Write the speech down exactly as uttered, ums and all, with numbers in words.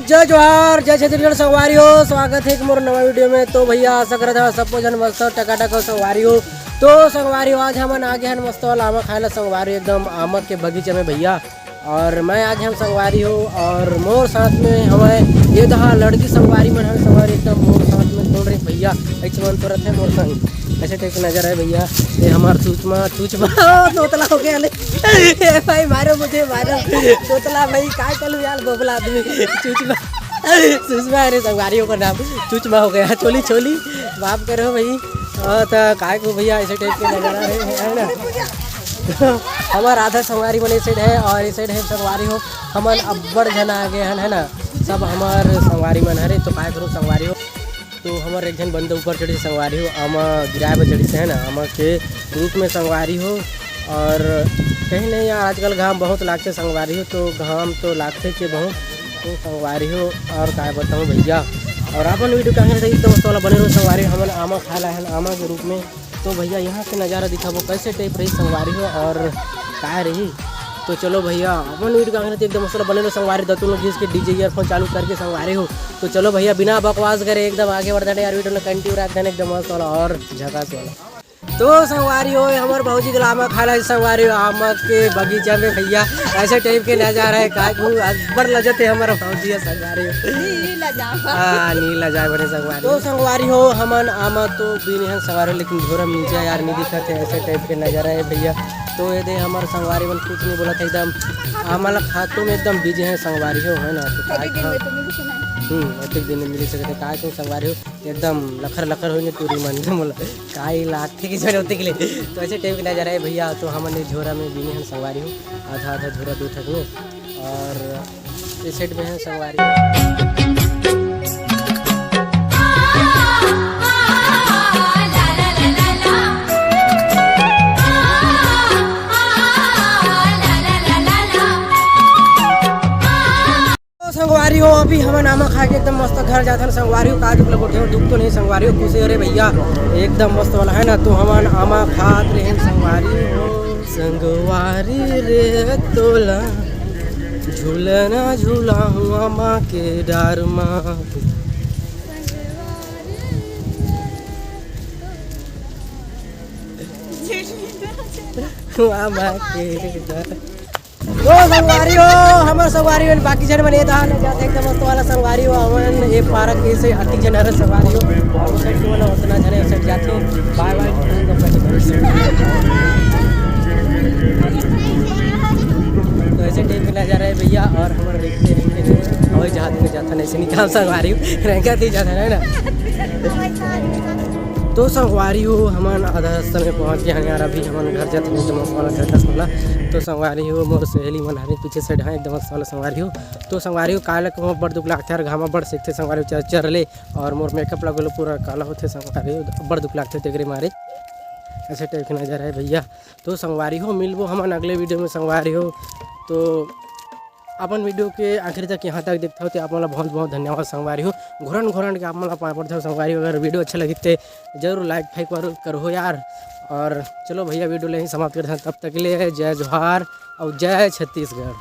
जय जोहार, जय छत्तीसगढ़ संगवारी हो, स्वागत हे एक मोर नवा वीडियो में। तो भैया, आशा करत हव सबो झन मस्त हो, टकाटक हो संगवारी हो। तो संगवारी हो, आज हमन आगे हन मस्त वाला आमा खाए ला संगवारी हो, एकदम आमा के बगीचा में भैया। और मैं आगे हन संगवारी हो, और मोर साथ में हवय ये दहा लड़की संगवारी मन हवय संगवारी, एकदम मोर साथ में कोन रही भैया, ऐसे मन तो रथे मोर संग, ऐसे टाइप के नजर आए भैया। ये हमार चूचमा, चूचमा, ओ, तोतला हो गया ले। ए भाई, मारो मुझे, मारो। तोतला भाई, काय कलू यार, बोबला आदमी। चूचमा, चूचमा, अरे संगवारी हो का नाम चूचमा हो गया। छोली, छोली, माफ करो भाई। हाँ, तो काय को भैया, ऐसे टाइप के नजर आ रहे हैं, है ना? हमार आधा संगवारी मन ए side है और ए side है संगवारी हो। हमन अब्बड़ झन आ गए हन, है ना? सब हमार संगवारी मन हरे, तो काय करो संगवारी हो। तो हमर एक झन बंदा ऊपर चढ़ी संगवारी हो, आमा गिराए बर चढ़ी से, है ना, आमा के रूप में संगवारी हो। और कहीं नहीं यार, आजकल घाम बहुत लागथे संगवारी हो, तो घाम तो लागथे के बहुत, तो संगवारी हो, और काय बताऊँ भैया। और अपन वीडियो कहाँ रही, तो मस्त वाला बने रहो संगवारी हो। हमन आमा खाए ला हन आमा के रूप में। तो भैया, यहाँ के नज़ारा दिखाबो, कैसे टाइप रही संगवारी हो और काय रही। तो चलो भैया, अपन वीडियो का आखिर तक एकदम मस्त वाला बने रहो संगवारी। दतुन लोग घिस के डीजे ईयरफोन चालू करके संगवारी हो। तो चलो भैया, बिना बकवास करे एकदम आगे बढ़ जाने यार, वीडियो में कंटिन्यू रख देना एकदम मस्त वाला और झकास वाला। तो संगवारी हो, हमर भौजी के आमा खाए ला संगवारी हो, आमा के बगीचा में भैया, ऐसे टाइप के नजारा है, का कहूँ, बड़ लजत है हमारा भौजी है संगवारी हो। नीला जामा। हाँ, नीला जाए बने संगवारी। तो संगवारी हो, हमन आमा तो बीने हन संगवारी हो, लेकिन झोरा में नीचे यार नहीं दिखत है, ऐसे टाइप के नजारा है भैया। तो ये दे हमर संगवारी मन कुछ नहीं बोलत है, एकदम आमा ला खातो में एकदम बिजी है संगवारी हो, है ना? तो काय कतेक दिन में तो मिली से नहीं। हम्म, अतेक दिन में मिली सकते, काय कहूँ संगवारी हो, एकदम लखर लखर होइने टूरी मन। मोला काई लागथे कि जरूरत के लिए। तो ऐसे टाइप के नजारा है भैया। तो हमन ये झोरा में बीने हन संगवारी हो, आधा आधा झोरा दो ठक में, और इस साइड में है संगवारी। तो संगवारी हो, अभी हमन आमा खा के एकदम मस्त घर जाथन संगवारी हो। का दुख लगो ठेव, दुख तो नहीं संगवारी हो, खुशी हो रे भैया, एकदम मस्त वाला है ना। तो हमन आमा खात रहे संगवारी हो। संगवारी रे तोला झूलना झूला हूँ आमा के डार मा। आमा के डार। तो संगवारी हो, हमर संगवारी हो, बाकी झन मन ये दहा ले जाथे एकदम मस्त वाला संगवारी हो। हमन ये पार्क के से अति झन हर संगवारी हो, और उस side के वाला उतना झन उस side जाथे। बाय बाय। तो ऐसे टाइप के नजारा है भैया, और हमर देखते रहेंगे हवाई जहाज में जाता नहीं से निकाल संगवारी हो, रेंगा थी जाता है ना। तो संगवारी हो, हमन आधा रास्ता में पहुंच गए हैं यार। अभी हमन घर जाते हैं, तो मस्त वाला घर का सोला। तो संगवारी हो, मोर सहेली मन हरे पीछे side है एकदम मस्त वाला संगवारी हो। तो संगवारी हो, काला को बड़ दुख लागथे यार, घामा बड़ सेकथे संगवारी हो, चर, चर ले, और मोर मेकअप लगल पूरा काला होथे संगवारी हो, बड़ दुख लागथे तेकरे मारे। ऐसे टाइप के नजारा है भैया। तो संगवारी हो, मिलबो हमन अगले वीडियो में संगवारी हो। तो अपन वीडियो के आखिर तक यहाँ तक देखता हो तो आप मन ला बहुत बहुत धन्यवाद संगवारी हो। घुरन घुरन के आप मन ला पाए पड़थे संगवारी हो। अगर वीडियो अच्छा लगी तो जरूर लाइक फाइक कर, करहो यार। और चलो भैया, वीडियो ले ही समाप्त करते हैं, तब तक के लिए जय जोहार और जय छत्तीसगढ़।